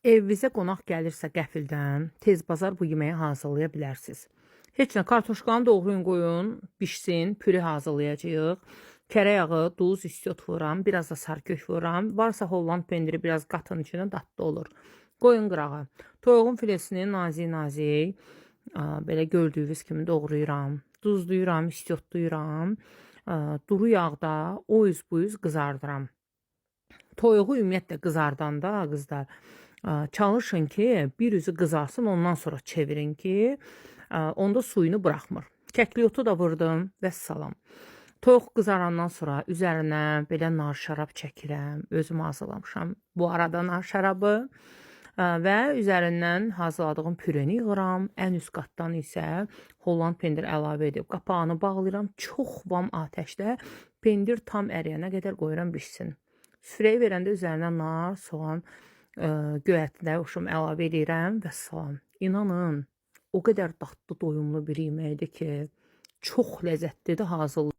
Evinizə qonaq gəlirsə qəfildən, tez bazar bu yeməyi hazırlaya bilərsiniz. Heç nə, kartoşkanı doğrayın, qoyun, bişsin, püre hazırlayacağıq. Kərə yağı, duz, istiot vururam, biraz da sarkök vururam. Varsa Holland pendiri biraz qatın içinə, dadlı olur. Qoyun qırağa. Toyuğun filesini nazik-nazik, belə gördüyünüz kimi doğrayıram. Duzluyuram, istiotlayıram. Duru yağda o üz bu üz qızardıram. Toyuğu ümumiyyətlə qızardanda qızlar, çalışın ki, bir üzü qızarsın, ondan sonra çevirin ki, onda suyunu buraxmır. Kəkliotu da vurdum və salam. Toyuq qızarandan sonra üzərinə belə nar şərab çəkirəm. Özüm hazırlamışam bu arada nar şərabı. Və üzərindən hazırladığım püreni yığıram. Ən üst qatdan isə Holland pendir əlavə edib qapağını bağlayıram. Çox vam atəşdə pendir tam əriyənə qədər qoyuram bişsin. Süfrəyə verəndə üzərinə nar, soğan, göyərtilər oşum əlavə eləyirəm və salam. İnanın, o qədər dadlı, doyumlu bir yeməkdir ki, çox ləzzətlidir hazırlayın.